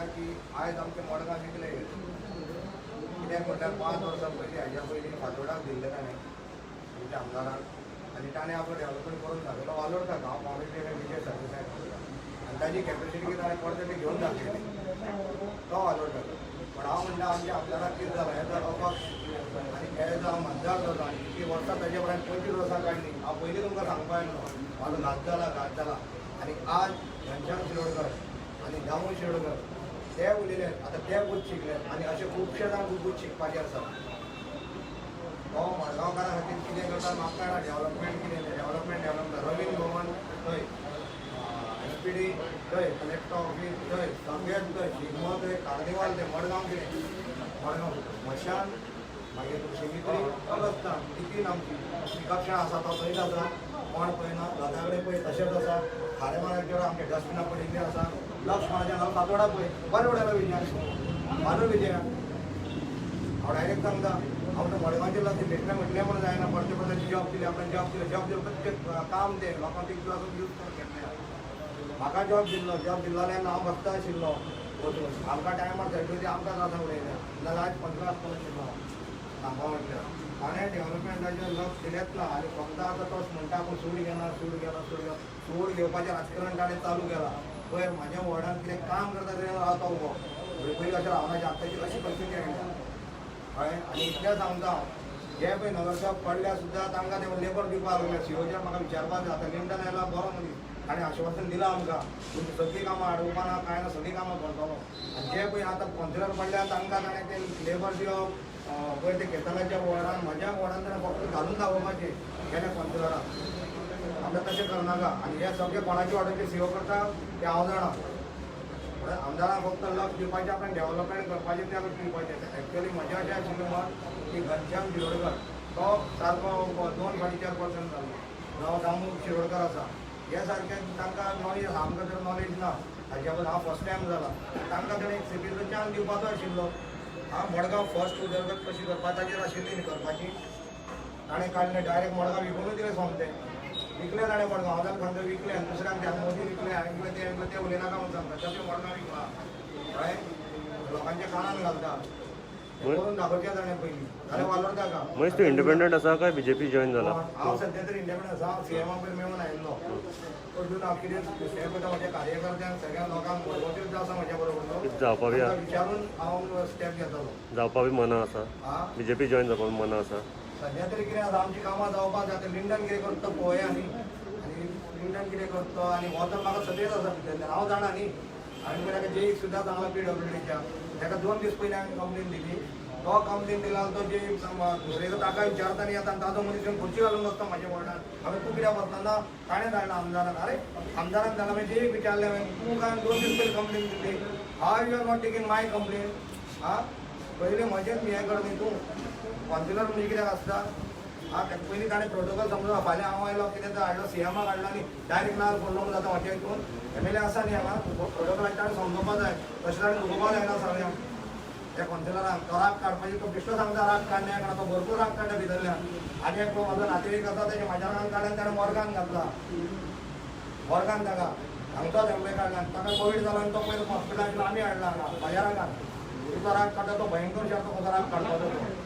सांगता की आयज आमचे मडगांव जिखले. कित्याक म्हटल्यार 5 वर्सां पयलीं, हाज्या पयलीं फातोर्डाक दिल्लें ताणें आमच्या आमदाराक आनी ताणें आपलो डेव्हलपमेंट करून दाखयलो. वालोरता हांव कॉमेंट विजय सरदेसाय आनी ताजी कॅपेसिटी कितें, ताणें परतें तें घेवन दाखयली. तो वालोरता. पण हांव म्हणटा, आमच्या आमदाराक कितें जालां? एज अ अपक्ष आनी एज अ मतदार जालो आनी इतलीं वर्सां ताजे उपरांत 25 वर्सां काडली. हांव पयलीं तुमकां सांगपा आयलो, म्हाजो घात जाला, घात जाला. आनी आज घनश्याम शिरोडकर आनी दामू शिरोडकर ते उलयले, आतां ते बूथ शिकले आनी अशे खुबशे जाण बूथ शिकपाचे आसा. तो मडगांवकारां खातीर कितें करता म्हाका कळना. डेव्हलपमेंट कितें, डेव्हलपमेंट डेव्हलपमेंट. रवींद्र भवन थंय, एसपीडी थंय, कलेक्टर ऑफीस थंय, सगळेच थंय, शिगमो थंय, कार्निवाल थंय. मडगांव कितें? मडगांव स्मशान, मागीर शिमित्री, कब्रस्तान, ती आमची पिकअप आसा, तो थंयच आसा. कोण पळयना. जाता कडेन पळय, तशेंच आसा. खारेमाराचेर आमचे डस्टबिनां पडिल्लीं आसा. लक्ष्मणाच्या नांव फातोडा पळय, बरें उडयला विजयान, मारू विजयान. हांव डायरेक्ट सांगता, हांव तो मडगांवचे लक्ष भेटलें म्हटलें म्हणून जायना. परते परते जॉब दिली आपल्यान, जॉब दिले, जॉब दिलो तें काम तें लोकांक तितलो यूज करून घेतलें. म्हाका जॉब दिल्लो, जॉब दिल्लो जाल्यार हांव बसता आशिल्लो वचून. आमकां टायमार सेक्युरिटी आमकां त्रासां उडयलें, नाजाल्यार आयज 15 आसतलो आशिल्लो. सांगपा म्हटल्यार ताणें डेव्हलपमेंटाचेर लक्ष दिलेंच ना आनी फक्त आतां तोच म्हणटा, आपूण सूड घेना, सूड घेना, सूड घेना. सूड घेवपाचें राजकारण ताणें चालू केलां. पयर म्हाज्या वॉर्डान कितें काम करता तरी रावता उबो. पयलीं अशें रावनाचें, आतांची अशी परिस्थिती आयल्या. कळ्ळें? आनी इतलें सांगता हांव, जे पळय नगरसेवक पडल्या सुद्दां तांकां ते लेबर दिवपाक लागले. सीओचेर म्हाका विचारपाक जाय. आतां लिंटन आयला, बरो मनीस, ताणें आश्वासन दिलां आमकां, तुमची सगळीं कामां अडोवपा ना, कांय ना, सगळीं कामां करतलो. आनी जे पळय आतां कावन्सिलर पडल्या तांकां ताणें ते लेबर दिवप. पयर ते केतनाच्या वॉर्डान, म्हज्या वॉर्डान ताणें फक्त घालून दाखोवपाचें गेले कावन्सिलराक. आमकां तशें करनाका. आनी हे सगळे कोणाचे वाटेचे सीओ करता ते हांव जाणा. आमदारांक फक्त लक्ष दिवपाचें, आपणें डेव्हलपमेंट करपाचें, त्या दिवपाचें. एक्चुअली म्हजें अशें आशिल्लें मत की घनश्याम शिरोडकर तो सारको 2.5% जालो. जावं दामू शिरोडकर आसा, हे सारके तांकां नॉलेज आसा, आमकां तर नॉलेज ना हाच्या बद्दल. हांव फर्स्ट टायम जाला. तांकां ताणें एक सिटीचो चान्स दिवपाचो आशिल्लो. हांव मडगांव फर्स्ट उदरगत कशी करपा ताचेर आशिल्ली न्ही करपाची. ताणें काडलें डायरेक्ट मडगांव विकूनच दिलें. सोमतें विकलें ताणें मडगांव. हांव जाल्यार खंय विकलें आनी दुसऱ्यांक त्या मोदी विकलें, हांवें विकलें, तें विकलें, तें उलयनाका म्हूण सांगता. तशें मडगांव विकलां. कळ्ळें? लोकांच्या कानान घालता. हें करून दाखोवचें ताणें पयलीं, जाल्यार वालोर ताका. महेश, तूं इंडिपेंडंट आसा काय बीजेपी जॉईन जाला? हांव सध्या तरी इंडिपेंडंट आसा. हांव सीएमा पयलीं मेळून आयिल्लो. अजून हांव कितें स्टेप घेता, म्हज्या कार्यकर्त्यांक, सगळ्या लोकांक, मडगांवचे सुद्दां आसा म्हज्या बरोबर. जावपा बी तांकां विचारून हांव स्टेप घेतलो. जावपा बी मना आसा? हा. बीजेपी जॉईन जावपा बी मना आसा? सध्या तरी कितें आसा, आमची कामां जावपाक जाय. आतां लिंडन कितें करता पळोवया न्ही. आनी लिंडन कितें करता आनी हो तर म्हाका सगळेच आसा भितरल्यान, हांव जाणा न्ही. हांवें ताका जेईक सुद्दां सांगलां, पीडब्ल्यूडीच्या. ताका 2 दीस पयलीं हांवें कंप्लेन दिली. तो कंप्लेन दिला, तो जे दुसरे ताका विचारता न्ही. आतां ताजो मनीस येवन खुर्ची घालून बसता म्हाज्या वॉर्डान. हांवें तूं कित्याक बसना? ना, ताणें धाडला आमदारान. अरे, आमदारान धाडला मागीर जेईक विचारलें हांवें, तूं काय 2 दीस पयलीं कंप्लेन दिली, how you are not taking my complain? आं, पयलीं म्हजें हें कर न्ही. तूं कावन्सिलर म्हणजे कित्याक आसता? आं, ताका पयलीं ताणें प्रोटोकॉल समजून. फाल्यां हांव आयलो, कितें तर हाडलो, सीएमाक हाडलो आनी डायरेक्ट नाल फोडलो म्हूण जाता म्हाज्या हितून? एमएलए आसा न्ही हांगा. प्रोटोकॉलाक ताणें समजोवपा जाय. तशें ताणें उलोवपा जायना सगळ्यांक. त्या कावन्सिलरांक तो राग काडपाची, तो बेश्टो सांगता राग काडल्या कारण तो भरपूर राग काडटा भितरल्यान. आनी एक म्हजो नातेवाईक आसा, तेजे म्हाज्या रागान काडल्या, ताणें मोर्गान घातला, मोर्गान ताका हांगचोच एमएलए काडला. ताका कोवीड जाला आनी तो पयलो हॉस्पिटलान आशिल्लो, आमी हाडला हांगा म्हाज्या रागान. तिचो राग काडटा तो भयंकर, तो कसो राग काडपाचो तो.